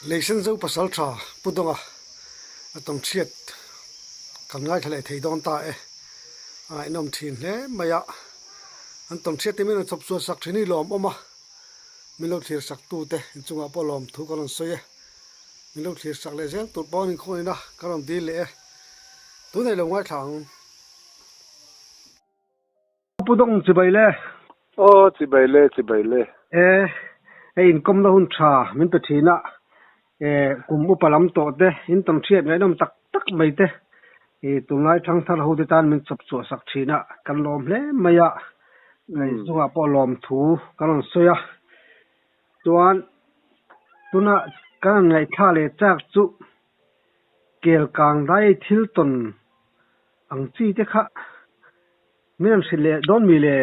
Leisen zo pasal tha Pu Dawnga a tawng chhiat kan ngaithla leh thei dawn ta e. A ngaihnawm thin hle mai a, an tawng chhiat te min rawn chawp chhuah sak thin hi lawm awm a, min lo thlir sak tu te inchungah pawh lawm thu ka rawn sawi e. Min lo thlir sak leh zel tur pawh an inkhawnin a, ka rawn dil leh e. Tunei lo ngaithla ang. Pu Dawng chibai le. Aw chibai le chibai le. E, hei inkawmna hun tha min pe thin a, e kum upa lam tawh te, in tam hriat ngaihnawm tak tak mai te, e tunlai thangthar ho te tan min chawp chhuah sak thin a, kan lawm hle mai a, chungah pawh lawm thu kan rawn sawi a, chuan tuna kan rawn ngaihthla leh chak chu kel kang dai thil tawn ang chi te kha Min an hrilh leh dawn mi le?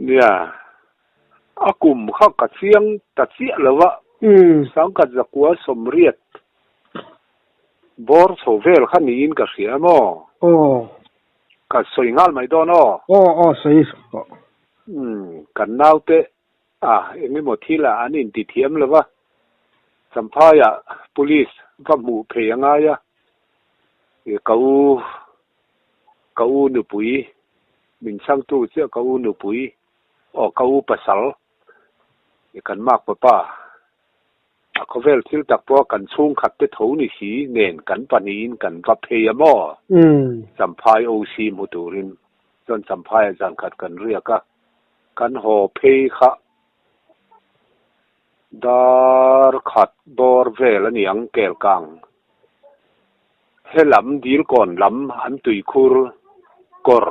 Nia, a kum kha ka chiang ta chiah lo a, sangkhat zakua sawmriat bawr chho vel kha niin ka hria maw? Aw. Ka sawi nghal mai dawn aw? Aw aw sawi tawh. Umm, kan naute a eng emaw thil ah an inti thiam lo va, Champhai ah police va hmuh phei a ngai a, ka u Ka u nupui, min chhangtu chiah ka u nupui, aw ka u pasal, i kan mak papa, a khawvel thil tak pawh kan chhungkhat te tho ni si nen kan pahnihin kan va phei a maw? Champhai OC hmu turin chuan Champhaiah zankhat kan riak a, kan haw phei kha dar khat bawr vel a niang kelkang. He lam dilkawn lam an tuikhur kawr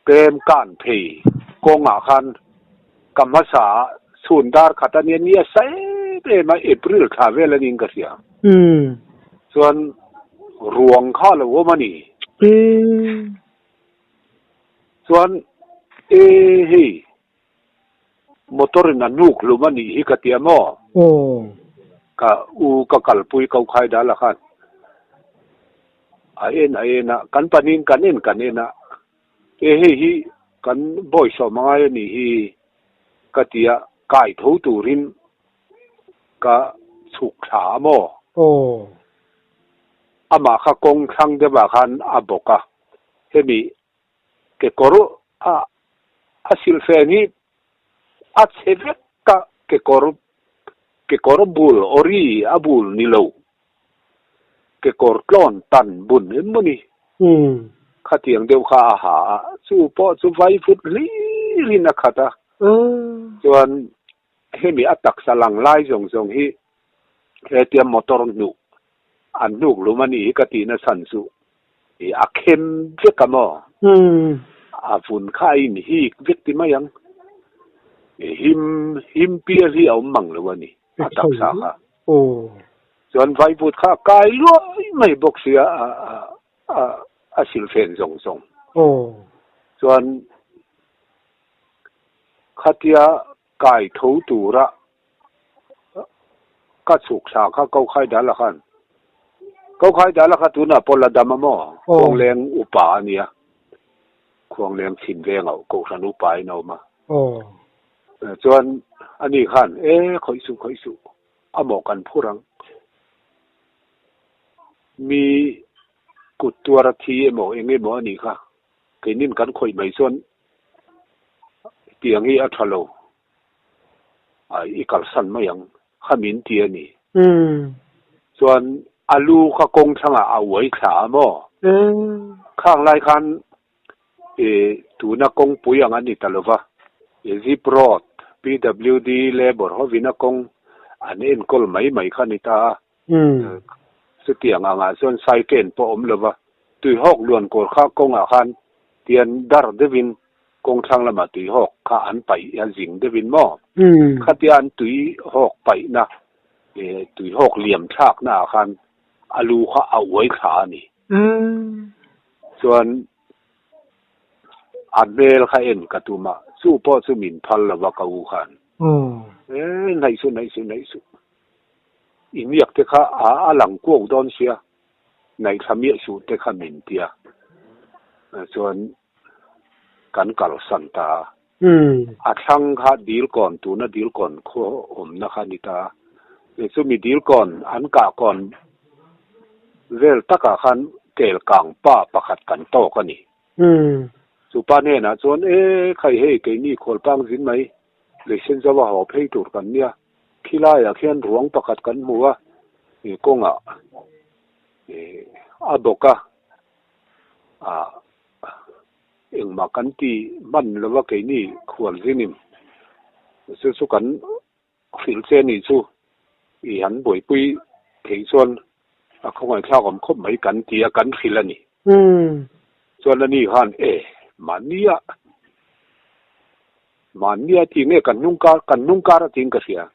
pem kan phei kawngah khan ka hmasa ah chhun dar khat a nia nia sa em em a April thla vel a niin ka hria. Chuan ruang kha a lo awm a ni. Chuan e hei Motor in a hnuk hlum a nih hi ka ti a maw? Aw. Ka u ka kalpui ko khai dal a khan. A en a en a, kan panin kan en kan en a, e hei hi kan bawisawm a ngai a nih hi ka ti a, kai tho turin ka chhuk thla a maw? Aw. Amah kha kawng thlang deuh ah khan a bawk a, hemi Kekawr a a silhfen hi a chhe vek a, kekawr kekawr bul ori a bul ni lo, kekawr tlawn tan bun em maw ni? Khatiang deuh kha a ha a, chu pawh chu vaivut hlirin a khat a, chuan hemi a taksa lang lai zawng zawng hi hetia motor hnuh an hnuk lum a nih hi ka tihna chhan chu i a khem vek a maw? A vun kha a inhik vek ti mai ang. Him him pial hi a awm mang lo a ni a taksa kha. Chuan vaivut kha a kai luai mai bawk sia a a a silfen zawng zawng. Chuan Khatia kai tho tura ka chhuk thla kha ko khai dal a khan. Ko khai dal a kha tunah pawh la dam a maw? Khuangleng upa a nia. Khuangleng chhim veng ah Kohhran upa in a awm a. Chuan ani khan e khawih suh khawih suh a maw kan phur ang. Mi kut tuar a thi emaw eng emaw a nih kha. Keinin kan khawih mai chuan tiang hi a tha lo, i kalsan mai ang kha min ti a ni. Chuan a lu kha kawng thlangah a uai thla a maw? Khang lai khan tuna kawngpui ang a ni ta lo va, Zip Road, PWD Labour hovin a kawng an enkawl mai mai kha a ni ta a. Chutiang angah chuan saiken pawh awm lo va, tuihawk luan kawl kha kawngah khan tian dar deuhin kawng thlang lamah tuihawk kha an paih a zing deuhin maw? Khatia an tuihawk paihna tuihawk liam thlakna ah khan a lu kha a uai thla a ni. Chuan a hmel kha en ka tum a, chu pawh chu min phal lo va ka u khan. E hnaih suh hnaih suh hnaih suh. I miak te kha a a lang kuau dawn sia, ngaihthla miah suh te kha min tia chuan kan kalsan ta a. A thlang kha Dilkawn, tuna Dilkawn khaw awmna kha a ni ta a. Chumi dil kawn an kah kawn vel takah khan kel kang pa pakhat kan tawk a ni. Chu pa hnenah chuan, E khai hei keini khualpang zin mai, leisen zo a haw phei tur kan nia, khilaiah khian ruang pakhat kan hmu a, kawngah a bawk a, engmah kan ti hman lova keini khual zinim chu chu kan hrilh che nih chu i han buaipui theih chuan a khawngaihthlak awm khawp mai kan ti a kan hrilh a ni. Chuan ani khan e mahnia mahnia tih nge kan hnung kar kan hnung kar a tiin ka hria.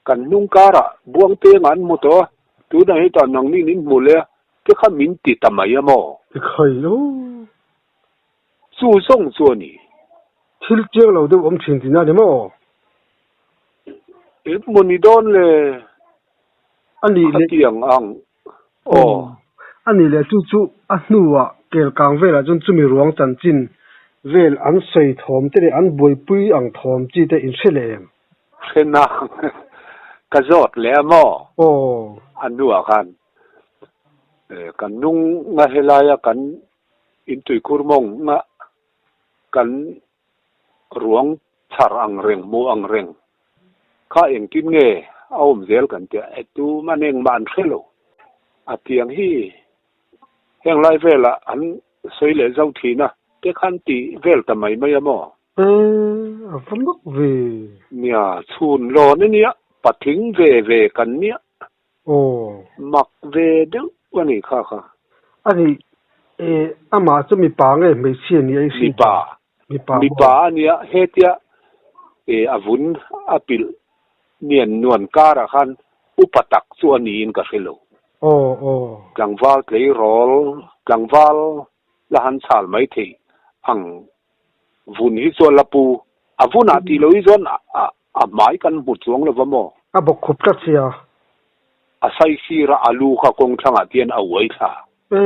Kan hnung karah buang pengah an hmu tawh a, tunah hetah nangni in hmu leh a, te kha min ti ta mai a maw? Tikhai lo. Chu zawng chu a ni. Thil chiang lo deuh awm thin tihna a ni maw? Eng maw ni dawn le? A nih leh. Khatiang ang aw. A nih leh chu chu a hnuah kelkang velah chuan chumi ruang chanchin vel an sawi thawm te leh an buaipui ang thawm chi te in hre leh em? Hrena ka zawt leh a maw? Aw. A hnuah khan kan nung nga helaia kan intuikhur mawng nga kan ruang chhar ang reng hmuh ang reng kha engtin nge a awm zel kan tia e tuman engmah an hre lo. A tiang hi heng lai velah an sawi leh zauh thin a, te khan tih vel ta mai mai a maw? E, a va mak ve. Nia, chhun lawn a nia, patling ve ve kan nia. Aw. Mak ve deuh a nih kha kha. A nih, e, amah chu mipa nge hmeichhia nia i hrilh? Mipa. Mipa maw? Mipa a nia, hetia, e, a vun a pilh nian nuan karah khan upa tak chu a niin ka hre lo. Aw, aw. Tlangval tleirawl, tlangval la han chhal mai thei ang Vun hi chuan la pu, a vunah tih loh hi chuan a hmai kan hmu chuang lo va maw? A bawk khup tlat sia. A saisir a alu kha kawng thlangah tian a uai thla. E,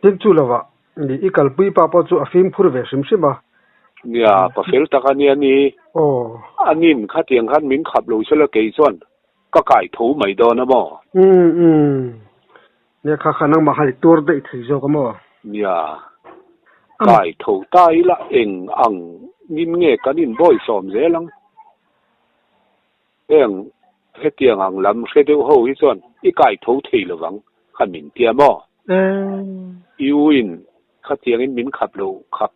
tin chu lovah ni i kalpui pa pawh chu a fimkhur ve hrim hrim a. Nia, pa fel tak a nia ni. Aw. A nin khatiang khan min khap lo sela kei chuan ka kai tho mai dawn a maw? Umm umm. Nia kha kha nangmah khan i tuar daih thei zawk a maw? Nia, kai tho ta ila eng ang ngin nge kan inbawi sawm zel ang? Heng hetiang ang lam hre deuh ho hi chuan i kai tho thei lovang kha min tia maw? I u in khatiangin min khap lo khap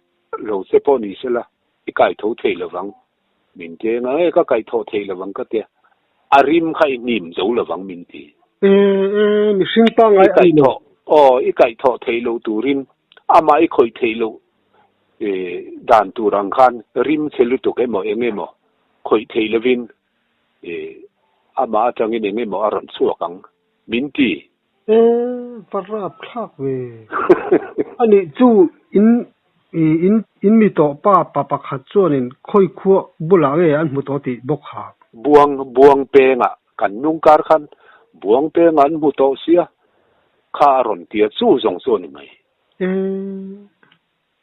lo che pawh ni sela i kai tho thei lovang Min ti eng ang e, ka kaihthawh thei lovang ka tia, a rim kha i hnim zo lovang min ti. E, e, mihring pangngai a ni lo. Aw, i kaihthawh theih loh turin amah i khawih theih loh e, dan tur ang khan rim che lutuk emaw eng emaw khawih theih lovin e, amah atangin eng emaw a rawn chhuak ang min ti. E, va rap thlak ve. A nih chu in in in mi tawh pa pa pakhat chuanin khawi khua bulah nge an hmu tawh tih bawk ha. Buang buang pengah kan nung kar khan buang pengah an hmu tawh sia kha a rawn tia chu zawng chu a ni mai. E.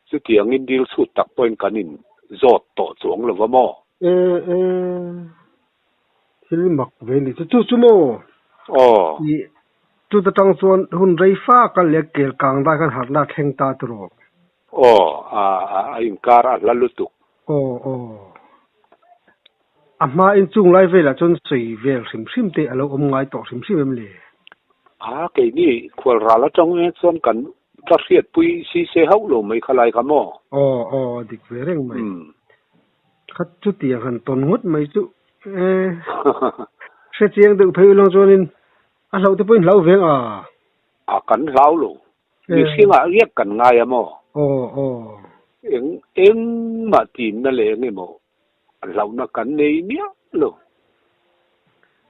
Chutiangin dil chhut tak pawhin kan in zawt tawh chuang lo va maw? E e, thil mak ve ni chu chu chu maw? Aw. I chuta tang chuan hun rei fak a leh kel kang dai khan harhna a thleng ta tiraw? Aw, a a inkar a hla lutuk. Aw aw. A hma in chung lai velah chuan sawi vel hrim hrim te a lo awm ngai tawh hrim hrim em le? A, keini khual ral atang e chuan kan ka hriatpui si se hauh lo mai kha lai kha maw? Aw, aw, dik ve reng mai. Kha chutiang han tawn ngawt mai chu e, hre chiang deuh phei ulang chuanin a hlauh te pawhin hlau veng a. A, kan hlau lo. Mihringah riak kan ngai a maw? Aw, aw. Eng, engmah timna leh eng emaw hlauhna kan nei miah lo.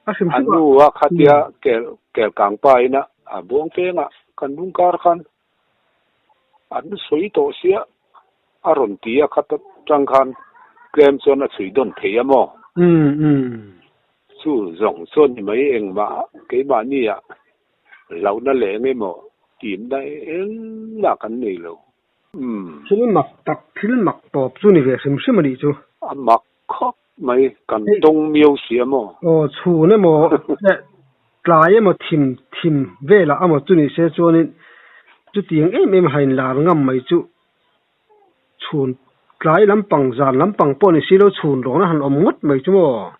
A hrim A hrim a. nu a khatia kel kel kang pa ina a buang pengah kan lung kar khan an sawi tawh sia a rawn ti a khat atang khan tlem chuan a chhui dawn thei a maw? Umm umm. Chu zawng chuan ni mai engmah keimahni ah hlauhna leh eng emaw timna engmah kan nei lo. Umm. Thil mak tak, thil mak tawp chu ni ve hrim hrim a nih chu. A mak khawp Mai kan tawng miau si a maw? Aw chhun emaw leh tlai emaw thim thim velah amaw chu ni se chuanin chutiang em em hain lar ngam mai chu chhun tlai lampang zan lampang pawh ni si lo chhun rawn a han awm ngawt mai chu maw?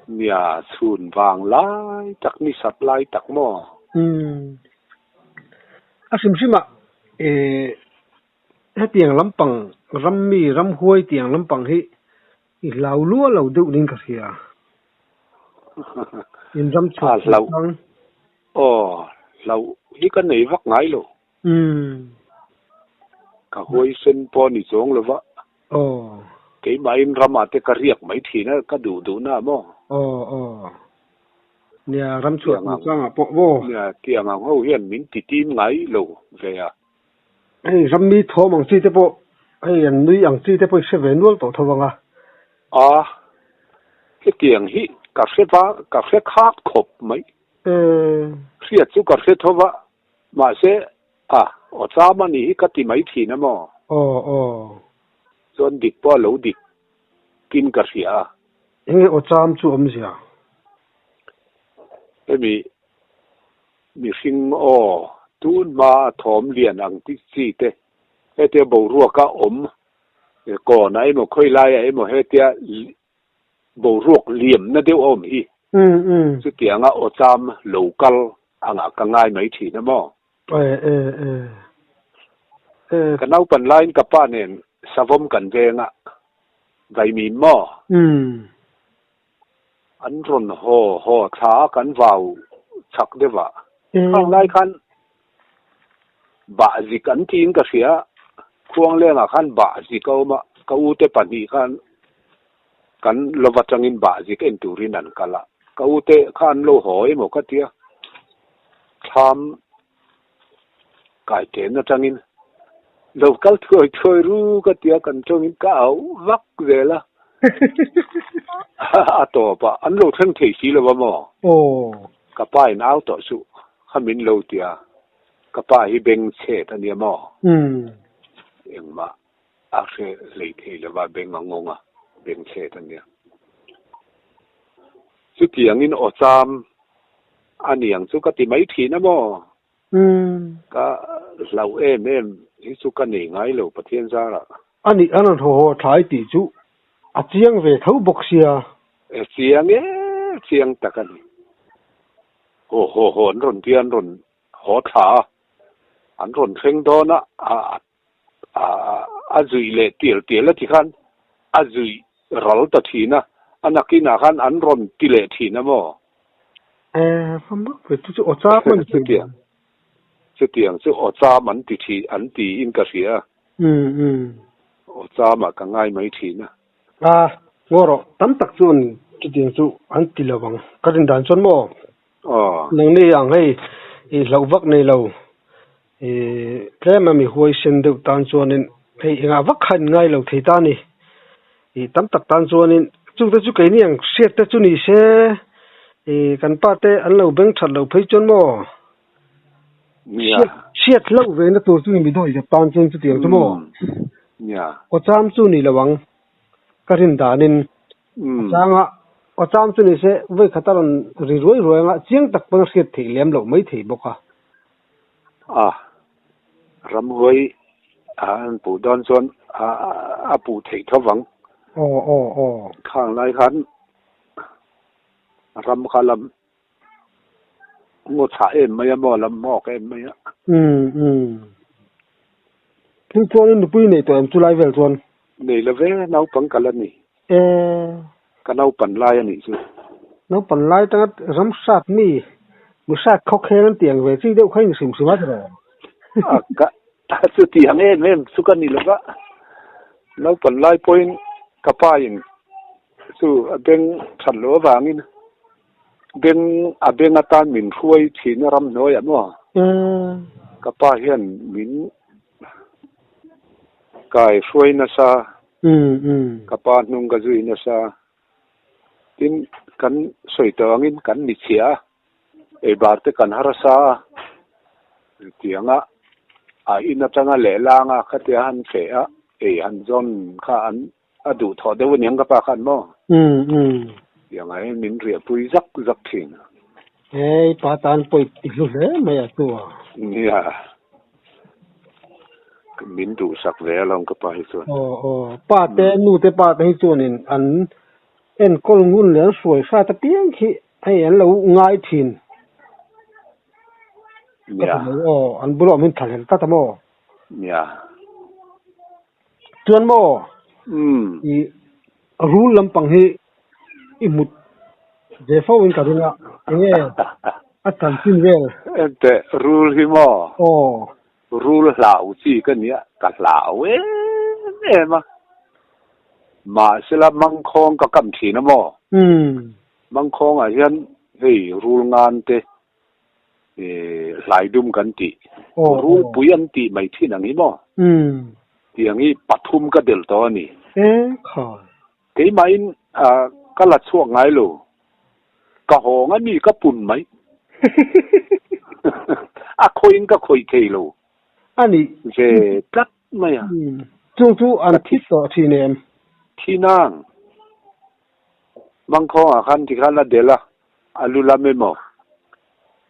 Nia chhun vang lai tak ni sat lai tak maw? Umm a hrim hrim ah eh Hetiang lampang rammi ramhuai tiang lampang hi i hlau lua lo deuh niin ka hria. In ram chhuah chang chang. Aw, hlauh hi ka nei vak ngai lo. Umm. Ka huaisen pawh a ni chuang lo va. Aw. Keimahin ramah te ka riak mai thin a, ka duh duhna maw? Aw, aw. Nia, ram chhuah chungchangah pawh maw? Nia, tiang ang ho hian min ti tim ngai lo ve a. Hei rammi thawm ang chi te pawh hei an nui ang chi te pawh i hre ve nual tawh tho ang a. A, hetiang hi ka hre va, ka hre khak khawp mai. Hriat chu ka hre tho va, mahse a, aw cham a nih hi ka ti mai thin a maw? Aw, aw. Chuan dik pawh a lo dik tin ka hria a. Enge aw cham chu awmzia? Hemi Mihring aw, tun hma a thawm lian ang ti chi te, hetia boruak a awm kawn ah emaw khawi lai ah emaw hetia boruak liamna deuh a awm hi chutianga aw cham lo kal angah ka ngai mai thin a maw? Ka naupan laiin ka pa nen savawm kan veng a, vaimim maw? An rawn haw haw thla a kan vau chak deuh a, khang lai khan bahzik an tiin ka hria, Khuanglengah khan bahzik a awm a, ka ute pahnih khan kan lova tangin bahzik en turin an kal a, ka ute kha an lo haw emaw ka tia, thlam kaiten atangin lo kal thuai thuai ru ka tia kan tawngin ka au vak zel a, a tawp a, an lo thleng thei si lo va maw? Ka pa in au tawh suh kha min lo tia, ka pa hi beng chhet a nia maw? Engmah a hre hlei thei lo va, beng a ngawng a, beng chhet a nia. Chutiangin aw cham a niang chu ka ti mai thin a maw? Ka hlauh em em hi chu ka nei ngai lo Pathian zarah. A nih an rawn haw haw thlai tih chu a chiang ve tho bawk sia. E chiang e, chiang tak a ni. Haw haw haw an rawn tia an rawn haw thla a, an rawn thleng dawn a, a a zuih leh tial tial a ti khan a zuih ral ta thin a, a nakinah khan an rawn ti leh thin a maw? E, fam vak ve chu chu aw cham an ti Chutiang, chutiang chu aw cham an ti thin, an tiin ka hria a. Um, um. Aw chamah ka ngai mai thin a. A, ngaw rawh, tam tak chuan chutiang chu an ti lo ang, ka rin dan chuan maw? Aw. Nangni ang hei i hlauh vak nei lo. I tlem a mi huaisen deuh tan chuanin hei engah vak kha in ngai lo thei ta a ni. I tam tak tan chuanin chungte chu keini ang hriat te chu ni se i kan pa te an lo beng that lo phei chuan maw Nia. Hriat hlauh ve na tur chu mi dawi zep tan chuan chutiang chu maw. Nia. Aw cham chu ni lo ang ka rin danin A changa aw cham chu ni se vawi khat a rawn ri ruai ruai anga chiang tak pawn a hriat theih lem loh mai thei bawk a. A ramhuai an puh dawn chuan a puh theih tho vang. Aw aw aw. Khang lai khan ram kha lam ngaw chhah em mai a maw lam hmawk em mai a. Umm umm. Thil chuan in nupui nei tawh em chu lai vel chuan? Nei lo ve, naupang ka la ni. E. Ka naupan lai a nih chu. Naupan lai atanga ram hrat mi, mi hrat khawkheng an tih ang ve chi deuh kha in hrim hrim a tiraw? A ka chuti ang em em chu ka ni lo va, naupan lai pawhin ka pa in chu a beng that loh avangin beng a beng atan min hruai thin a ramhnuaiah maw? Ka pa hian min Kai hruai nasa, ka pa hnung ka zui nasa. Tin, kan sawi tawh angin kan mi chhia a, eibar te kan harsa a, tianga a in atanga lehlang a khatia han feh a, ei han zawn kha an. a duh thawh deuh aniang ka pa khan maw? Umm umm. Tiang ah hian min riahpui zak zak thin. Hei pa tan pawh i hlu hle mai a chu a. Nia. Min duhsak ve alawm ka pa hi chuan. Aw aw. Pa te nu te pa te hi chuanin an enkawl ngun leh an hruai hrat apiang khi hei an lo ngai thin. Ka ti mai aw. An bulah awm hin thlahlel tlat a maw? Nia. Chuan maw? Umm. I rul lampang hi i hmut ve fo in ka ring a, enge a chanchin vel? Enteh, rul hi maw? Aw. Rul hlau chi ka nia, ka hlau em em a. Mahsela mangkhawng ka kam thin a maw? Umm. Mangkhawngah hian hei rul ngan te hlai dum kan tih, rulpui an tih mai thin ang hi maw? Tiang hi pathum ka del tawh a ni. Keimahin ka la chhuak ngai lo, ka hawng a mi ka pun mai. A khawiin ka khawih thei lo ve tlat mai a. Chung chu an thi tawh thin em? Thi nang. Mangkhawngah khan tikhan a del a. A lu lam emaw?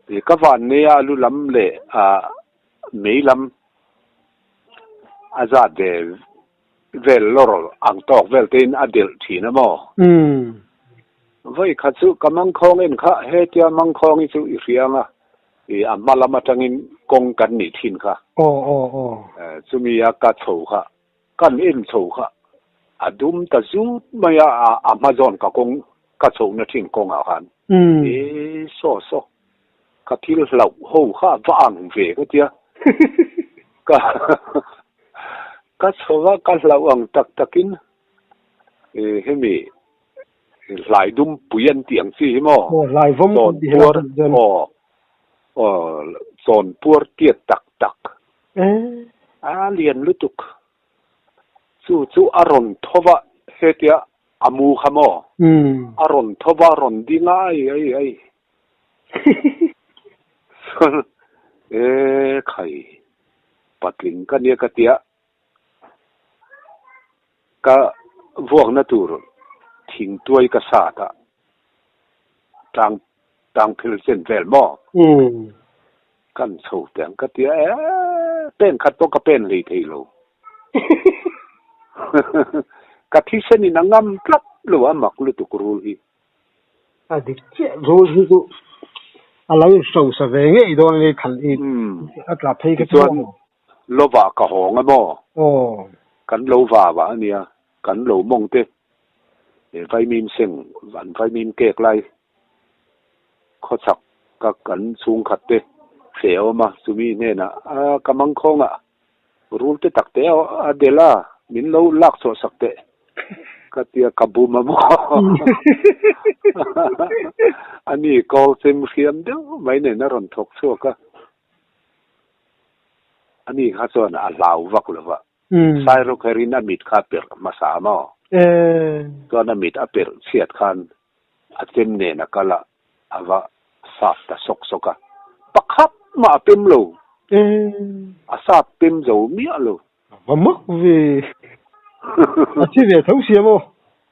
Ih ka van nei a, a lu lam leh ah mei lam a zat ve vel lawr ang tawk vel te in a delh thin a maw? Vawi khat chu ka mangkhawng en kha hetia mangkhawng hi chu i hria ang a, ih a hma lam atangin kawng kan nih thin kha. Aw aw aw. Chumi a ka chho kha Kan en chho kha a dum ta zut mai a, a hma zawn ka kawng ka chhohna thin kawngah khan e saw saw ka thil hlauh ho kha a va ang ve ka tia ka ka chho a ka hlauh ang tak takin e hemi hlai dum pui an tih ang chi hi maw chawn puar aw aw chawn puar tiat tak tak A lian lutuk. Chu chu a rawn tho va, hetia a mu kha maw? A rawn tho va, a rawn ding a, ai ai ai. Chuan e khai, patling ka nia ka tia, ka vuakna tur thingtuai ka sat a, tang tang phel chen vel maw? Kan chho teh ang ka ti a, eh pen khat pawh ka pen hlei thei lo. Ka thisen in a ngam tlat lo a mak lutuk rul hi. A dik chiah rul hi chu a lo inhrosa ve ngei dawn a ni than i a tla phei kha chu. Tichuan lovah ka hawng a maw? Aw. Kan lo va va a nia, kan lo mawng te vaimim seng an vaimim kek lai Khawchhak ka kan chhungkhat te hreh a awm a, chumi hnenah a ka mangkhawngah rul te tak te a del a, min lo lak chhuah sak teh ka tia ka bum a maw a ni call chem hriam deuh mai nen a rawn thawk chhuak a, a ni kha chuan a hlau vak lo va. Sairawkherin a mit kha a perh hmasa a maw? Chuan a mit a perh chhiat khan a chem nen a kal a, a va sap ta sawk sawk a. Pakhat mah a pem lo. A sap pem zo miah lo. A va mak ve. A thi ve tho sia maw?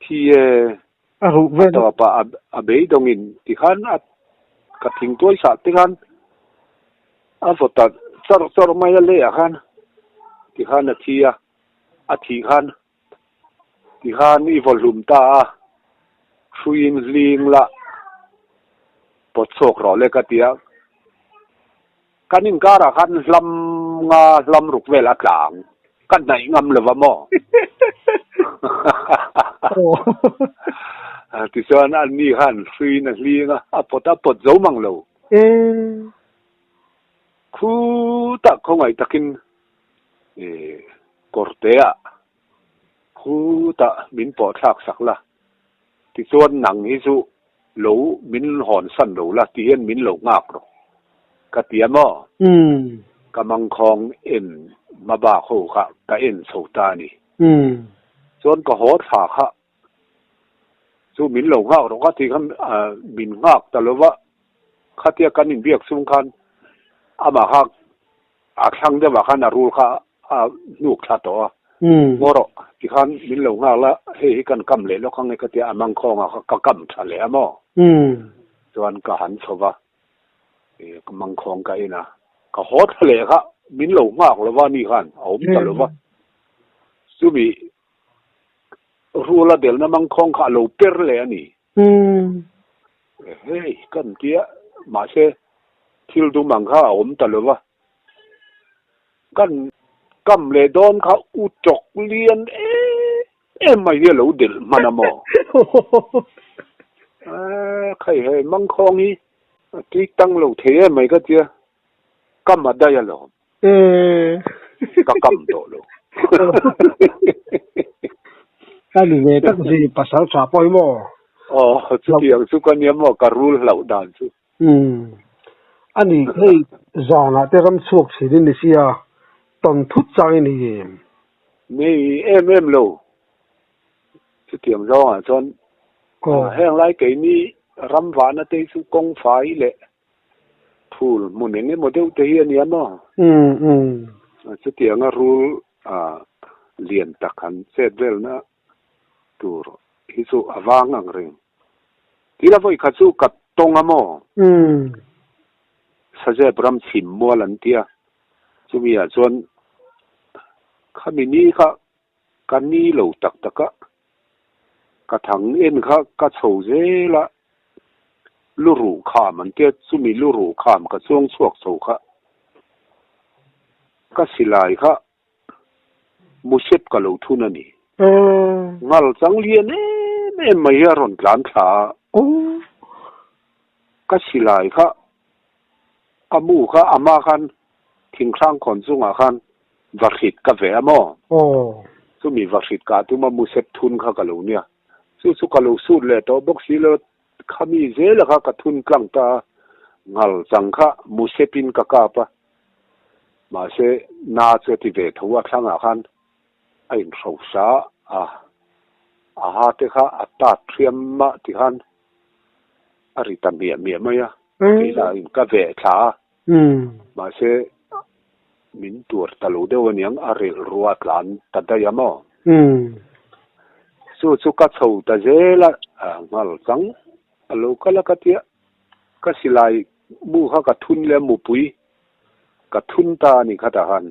Thi e. A ruh vel. A tawpah a beidawngin tikhan a ka thingtuai sah te khan a vaw ta chawrh chawrh mai a lehah khan tikhan a thi a, a thih khan tikhan i vaw hlum ta a, hruiin hling la pawt chhuak rawh le ka ti a, kan inkarah khan hlam nga hlam ruk vel a tla ang, ka hnaih ngam lo va maw? Tichuan anni khan hruiin a hling a, a pawt a pawt zo mang lo. Khutah khawngaih takin kawrteah khutah min pawh thlak sak la, tichuan nang hi chu lo min hawn san lo la ti hian min lo nghak rawh ka ti a maw? Ka mangkhawng en hmabak ho kha ka en chho ta a ni. Chuan ka haw thla kha Chu min lo nghak rawh ka ti kha min nghak ta lo va, khatia kan inbiak chung khan amah kha a thlang deuhah khan a rul kha a hnuk thla tawh a. Ngaw rawh, tikhan min lo nghak la, hei hi kan kam leh lawk ang e ka tia, a mangkhawng ah kha ka kam tha leh a maw? Chuan ka han chho va, ka mangkhawng ka en a, ka haw thla leh kha min lo nghak lo va ni khan a awm ta lo va, chumi rula delna mangkhawng kha a lo per leh a ni. Hei kan tia, mahse thil dum ang kha a awm ta lo va. Kan kam leh dawn kha u tawk lian em em mai hi a lo delh hman a maw? Khai hei mangkhawng hi a tui tang lo thei em mai ka tia, kam a daih alawm. Ka kam tawh lo. Ka ni ve tak zi pasal tha pawh hi maw? Aw, chutiang chu ka nia maw, ka rul hlauh dan chu. Umm. A ni hei zanah te ram chhuak thin in ni sia, tawn thut chang i ni em? Nei em em lo. Chutiang zawngah chuan heng lai keini ram vahna te chu kawng fai leh phul hmun eng emaw deuh te hi a nia maw? Chutianga rul lian tak han chet velna tur hi chu a vang ang reng. Tila vawi kha chu ka tawng a maw? Sazep ram chhim mual an tia. Chumi ah chuan khami ni kha ka ni lo tak tak a, ka thang en kha ka chho zel a, lu ruh kham an tia, chumi lu ruh kham ka chuang chhuak chho kha ka silai kha Musep ka lo thun a ni. Ngal chang lian em em mai hi a rawn tlan thla a. Ka silai kha a mu kha a hma khan thinghrang khawn chungah khan vahrit ka veh a maw? Chumi vahrit kah tuma musep thun kha ka lo nia. Chu chu ka lo sut leh tawh bawk si lo, khami zela kha ka thun tlang ta a, ngal chang kha musepin ka kap a. Mahse, na chu a ti ve tho a, thlangah khan a inhrosa a, a ha te kha a tat hriam mah ti khan a ri ta miah miah mai a, keilah in ka veh thla a, mahse min tuar ta lo deuh aniang a relh rua tlan ta daih a maw? Chu chu ka chho ta zel a, nghal chang a lo kal a ka tia, ka silai Mu kha ka thun leh mupui ka thun ta a ni kha tah khan.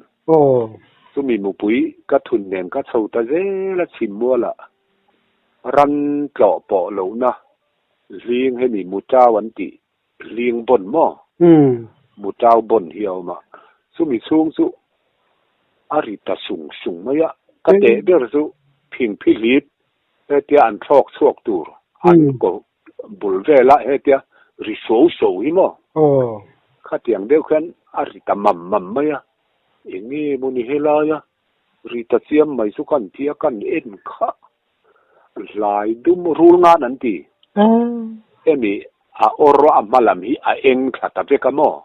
Chumi mupui ka thun nen ka chho ta zel a chhim mualah ran tlawh pawh lohna hling hemi mutau an tih hling bawn maw? Mutau bawn hi a awm a, chumi chhung chu a ri ta sung sung mai a, ka teh ber chu phingphi hlip hetia an thlawk chhuak tur an ko Bul vela hetia ri so so hi maw? Khatiang deuh khian a ri ta mam mam mai a, eng nge maw ni helaia ri ta chiam mai chu kan ti a, kan en kha hlai dum rul ngan an ti. Hemi a awr a hma lam hi a eng thla ta vek a maw?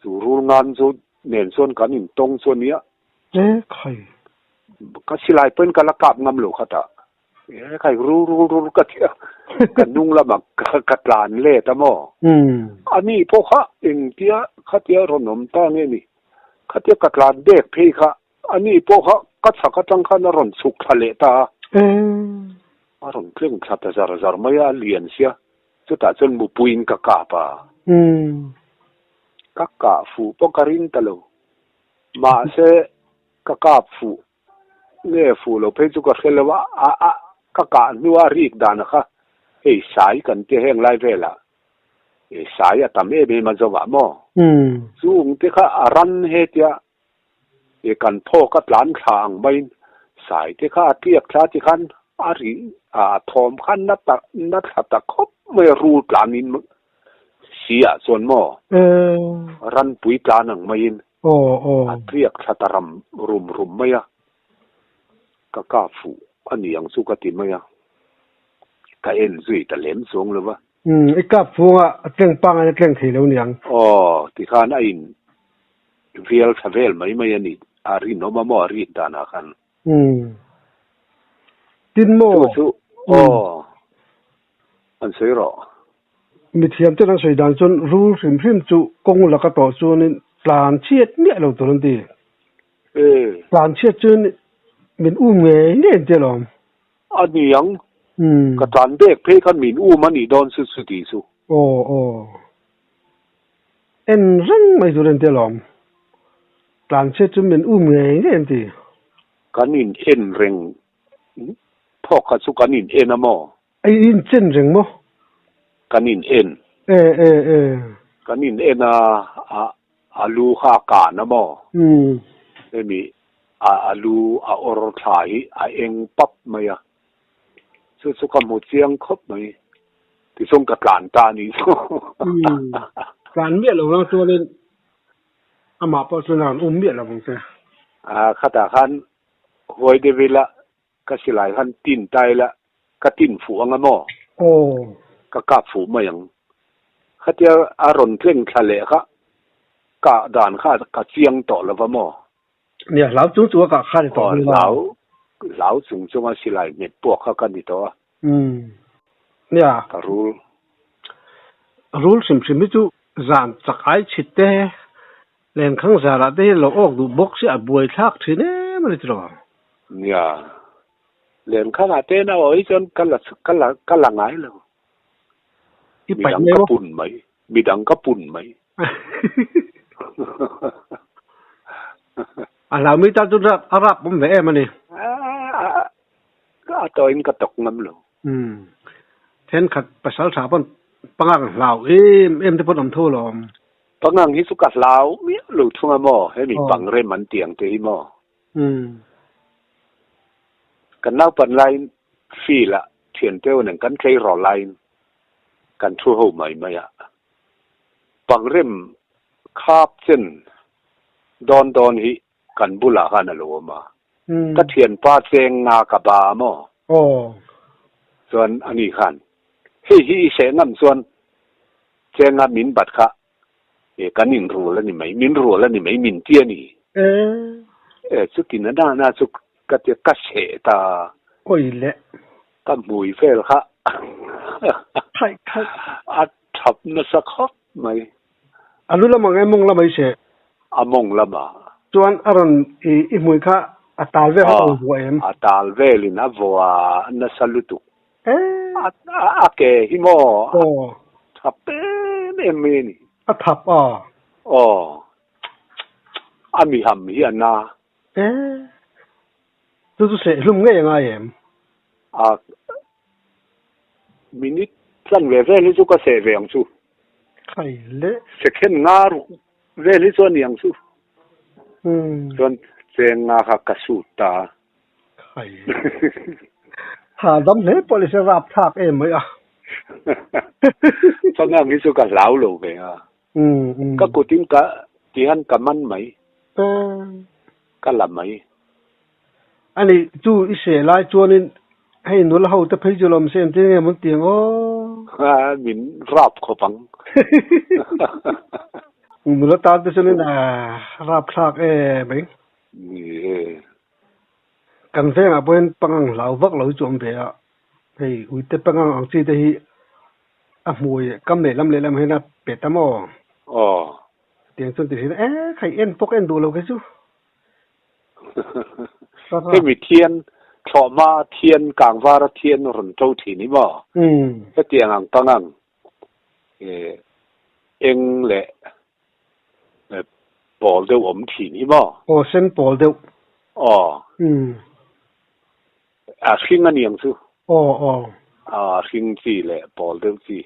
Chu rul ngan chu nen chuan kan intawng chu a nia. Ka silai pawhin ka la kap ngam lo kha ta. E khai rul rul rul ka ti a, ka hnung lamah ka tlan let a maw? Ani pawh kha engtia khatia rawn awm ta nge ni? Khatia ka tlan bek phei kha ani pawh kha ka chhak atang khan a rawn chhuk thla leh ta a. A rawn tleng thla ta zar zar mai a, a lian sia. Chutah chuan mupuiin ka kap a. Ka kah fuh pawh ka ring ta lo. Mahse ka kap fuh Nge fuh lo phei chu ka hre lo a, a a ka kah hnua rik dan kha hei sai kan tia heng lai velah e sai a tam em em a zo ah maw? Chung te kha a ran hetia e kan thawk a tlan thla ang maiin sai te kha a tliak thla ti khan a ri a thawm kha na tak na thla ta khawp mai a rul tlan in si ah chuan maw ranpui tlan ang maiin A tliak thla ta ram rum rum mai a, ka kap fuh a ni ang chu ka ti mai a, ka en zui ta lem chuang lo va. Umm, i kap fuh anga a tleng pangai a tleng thei lo niang. Aw, tikhan a in vial thla vel mai mai a ni, a rinawm a maw a rik danah khan. Umm, tin maw? Chu chu, aw, an sawi rawh. Mithiam ten an sawi dan chuan rul hrim hrim chu kawng laka tawh chuanin tlan chhiat miah lo tur an ti. Tlan chhiat chuan Min um ngei ngei an ti alawm. A ni ang. Ka tlan bek phei khan min um a nih dawn chu chuti chu. Aw aw. En reng mai tur an ti alawm. Tlan chhiat chu min um ngei ngei an ti. Kan in en reng phawk kha chu kan in en a maw? I in chen reng maw? Kan in en. E e e. Kan in en a, a a lu kha a kan a maw? Umm. Hemi a a lu a awr thla hi a eng pap mai a. Chu chu ka hmu chiang khawp mai. Tichuan ka tlan ta a nih chu. Umm. Tlan miah lo lang chuanin amah pawh chuan a rawn um miah lo ang che. A khatah khan huai deuh ila Ka silai han tin ta ila, ka tin fuh ang a maw? Aw. Ka kap fuh mai ang. Khatia a rawn tleng thla leh kha kah dan kha ka chiang tawh lo va maw? Nia, hlau chung chung a kah kha ni tawh hmel a. Hlau, hlau chung chung a silai hmet puak kha ka ni tawh a. Umm. Nia. Ka rul. Rul hrim hrim hi chu zan chak ai chhit te, lenkhang zarah te hi lo awk duh bawk si a buaithlak thin em a ni tiraw? Nia, lenkhang ah te na aw hi chuan ka la ka la ka la ngai lo. I paih Midang mai ka maw? pun mai, midang ka pun mai. A hlau mi tan chu rap a rap awm ve em a ni. A tawhin ka tawk ngam lo. Umm. Thenkhat pasal tha pawn pangang hlau em em te pawn awm tho lawm. Pangang hi chu ka hlau miah lo thung a maw, hemi pangrem an tih ang te hi maw. Umm. Kan naupan laiin field ah thian teuh nen kan tleirawl laiin kan thu ho mai mai a. Pangrem khap chen dawn dawn hi kan bulah khan a lo awm a. Ka thianpa cheng nga ka ba a maw? Aw. Chuan ani khan, Hei hi i seh ngam chuan cheng nga min bat kha e kan inrul a ni mai, min rul a ni mai min ti a ni. E. E chuti na na na chu ka ti ka seh ta. Kawi leh. Ka hmui vel kha. Khaih khaih. A thap nasa khawp mai. A lu lamah nge mawng lamah i seh? A mawng lamah. Chuan a rawn i i hmui kha a tal vel kha a rawn vuah em? A tal velin a vuah nasa lutuk. E. A ke hi maw? Aw. A thap em em mai a ni. A thap a? Aw. A miham hi a na. E. Chu chu sehhlum ngei a ngai em? A minute tlan ve vel hi chu ka seh ve ang chu. Khai le. Second nga ruk vel hi chu a ni ang chu. Chuan cheng nga kha ka sut ta a. Khai. Ha dam hle pawh ni se rapthlak em mai a. Chuan ang hi chu ka hlau lo ve a. Ka kutin ka tihan ka man mai. Ka la mai. Ani chu i seh lai chuanin hei nula ho te phei chu lawm se engtin nge mawn ti ang aw. Min rap khawp ang. Nula tan te chuanin a rap thlak e mai. Ni e. Kan vengah pawhin pangang hlau vak lo hi chu awm ve a. Hei uite pangang ang chi te hi a hmui kam lehlam lehlam hian a pet a maw? Aw. Tiang chuan ti thin a, e khai en pawh ka en duh lo kei chu. Hemi thian thlawhhma thian kangvara thian rawn to thin hi maw? Hetiang ang pangang eng leh pawl deuh awm thin hi maw? Aw sen pawl deuh. Aw. A hring a niang chu. Aw aw. A hring chi leh pawl deuh chi.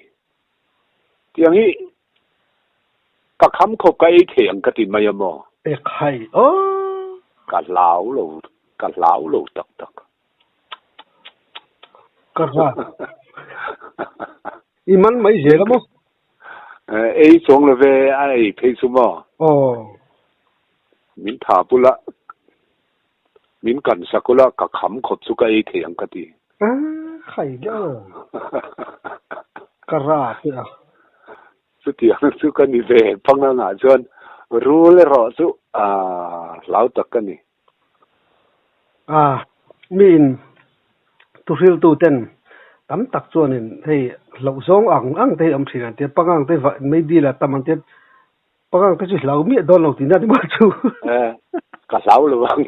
Tiang hi ka kham khawp ka ei thei ang ka ti mai a maw? E khai aw. Ka hlau lo, ka hlau lo tak tak. Ka hla. I man mai zel a maw? Ei chuang lo ve a ei phei chu maw? Aw. Min tha bula Min kan sak ula ka kham khawp chu ka ei thei ang ka ti. A khai deuh ka ra te a. Chutiang chu ka ni ve pangang ah chuan rul erawh chu a hlau tak ka ni. A mi in thuhriltu ten tam tak chuanin hei hlauh zawng ang ang te hi a awm thin ang tia pangang te mai dil a tam ang tia Pangang te chu hlau miah dawn lo tihna ni maw chu. Eh. Ka hlau lo ang.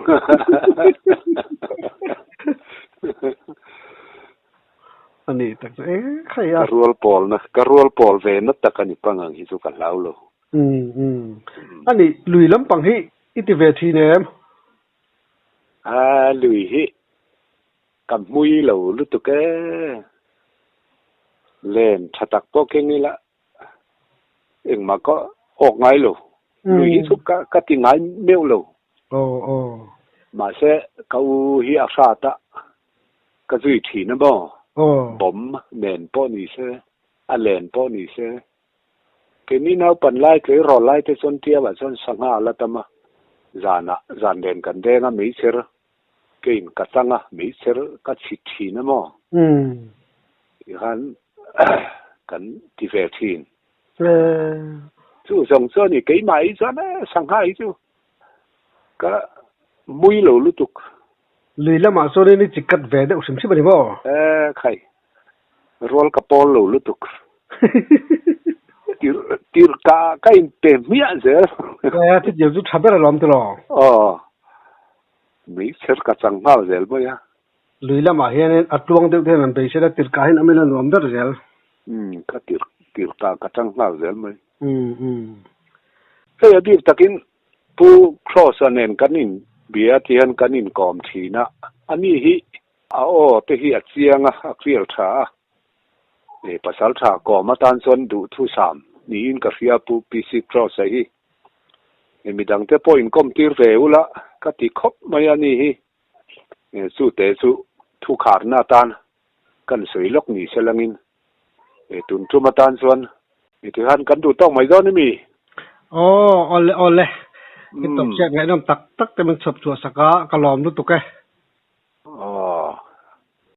Ani tak chu e khai a. Ka rual pawl na, ka rual pawl ve na tak ani pangang hi chu ka hlau lo. Um um. Ani lui lampang hi i ti ve thin em? A lui hi ka hmui lo lutuk e. Len tha tak pawh keng ila Engmah ka awk ngai lo. Lui hi chu ka ka ti ngai meuh lo. Aw aw. Mahse ka u hi a hrat a, ka zui thin a maw? Aw. Bawm nen pawh ni se, a len pawh ni se. Keini naupan lai tleirawl lai te chuan Tiauah chuan sangha a la tam a, zanah zan len kan deng a, meichher keiin ka chang a, meichher ka chhit thin a maw? Tikhan kan ti ve thin. Chu zawng chu a ni, keimah hi chuan e sangha hi chu ka mui lo lutuk. Lui lamah chuanin i chi kat ve deuh hrim hrim a ni maw? E khai, rual ka pawl lo lutuk. Tirh tirh ka ka inpe hmiah zel. E, chutiang chu tha ber alawm tiraw? Aw, meichher ka chang nghal zel mai a. Lui lamah hianin a tluang deuh te hian an beisei a, tirhkah hian a mil a nuam ber zel. Umm, ka tirh tirhkah ka tang nghal zel mai. Umm, umm. Hei a bik takin Pu Cross-a nen kan in bia ti hian kan inkawm thin a, ani hi a aw te hi a chiang a, a clear tha a, e pasal tha kawm atan chuan duhthusam niin ka hria Pu PC Cross-a hi. E midangte pawh inkawm tir ve ula ka ti khawp mai a ni hi. Chu te chu thu kharna atan kan sawi lawk ni se langin tun tum atan chuan tikhan kan duh tawk mai dawn emi? Aw, awle awle. I tawp chhiat ngaihnawm tak tak te min chhawp chhuah sak a, ka lawm lutuk e.